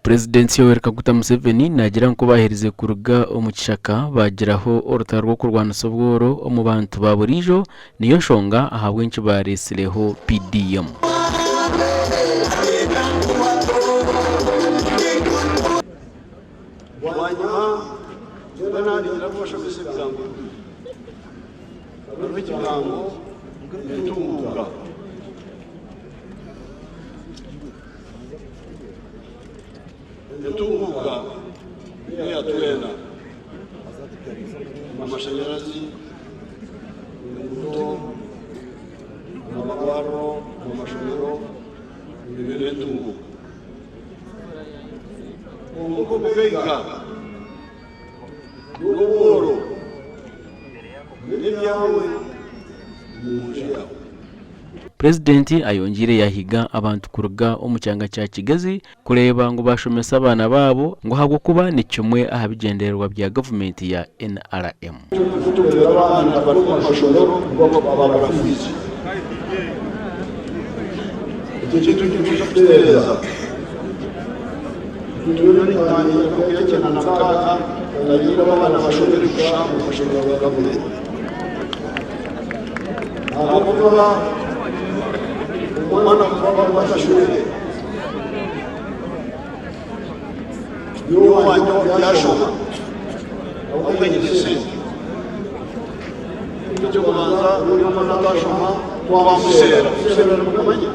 Purezidenti Yoweri Kaguta Museveni naagira ngu ku baaherize kuruga omu kishaka baagiraho orutaro rw'okurwanisa obworo omu bantu ba buriijo niyo nshonga ahabw'enki baaretsireho PDM. Bwanyima nyowe naaringira kubashomesa ebigambo bibiri. Hariho ekigambo entunguuka. Entunguuka n'eya twena. Amashanyarazi, enguuto, amarwariro, amashomero, ebyo n'entunguuka. Kwonka obugaiga n'obworo n'ebyawe omu nju yaawe. Purezidenti ayongyeire yahiga abantu kuruga omu kyanga kya Kigezi kureeba ngu bashomesa abaana baabo ngu ahabw'okuba ni kimwe aha bigyendererwa bya gavumenti ya NRM. Kutuhwera abaana bari omu mashomero kubabara fiizi. Ekyo kintu nitwija kukitereeza. Turiyo nitutandiika 96 tutagiire abaana bashomere kusha omu mashomero ga gavumenti. Ahabw'okuba omwana kuba atashomire, nyowe owangye yashoma ahabw'okuba nyine esente. Eky'okubanza omwana atashoma twamuseera, kuseera nimukumanya?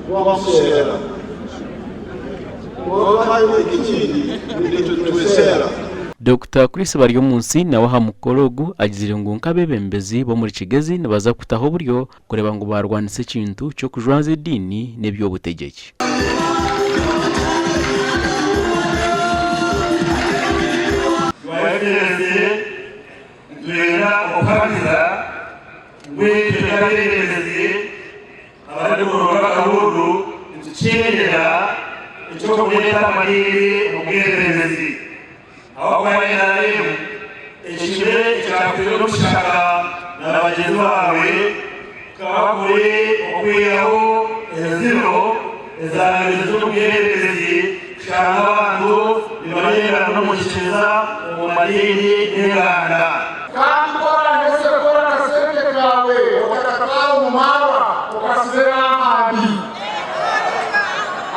Twamuseera. Kwonka ekindi nitwe nitweseera. Dokita Chris Baryomunsi nawe aha mukoro ogu agizire ngu nk'abeebembezi b'omuri Kigezi nibaza kutaho oburyo kureeba ngu baarwanisa ekintu ky'okujwanza ediini n'eby'obutegyeki. Your Excellency, nitwenda okuhamiza ngu itwe nk'abeebembezi abarikuronda akaruuru nitukyendera eky'okureeta amadiini omu bwebembezi. Ahabw'okuba NRM ekimwe ekyakutwire omu kishaka na bagyenzi baawe kukaba kuri okwihaho enziro ezaabaire ziri omu bwebembezi kushanga abantu nibareeberana omu nyikiriza, omu madiini n'enganda. Kandi ku oraaheze kukora akasente kaawe, otakatwara omu maarwa, okasibe ahandi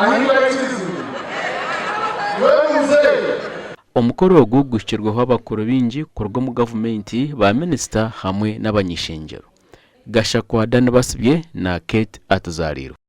ahu baikirizibwe. Weebuuze. Omukoro ogu guhikirweho abakuru baingi kuruga omu gavumenti, ba minisita hamwe n'abany'ishengyero. Gashakwa Danny Basibye na Kate Atuzaarirwe.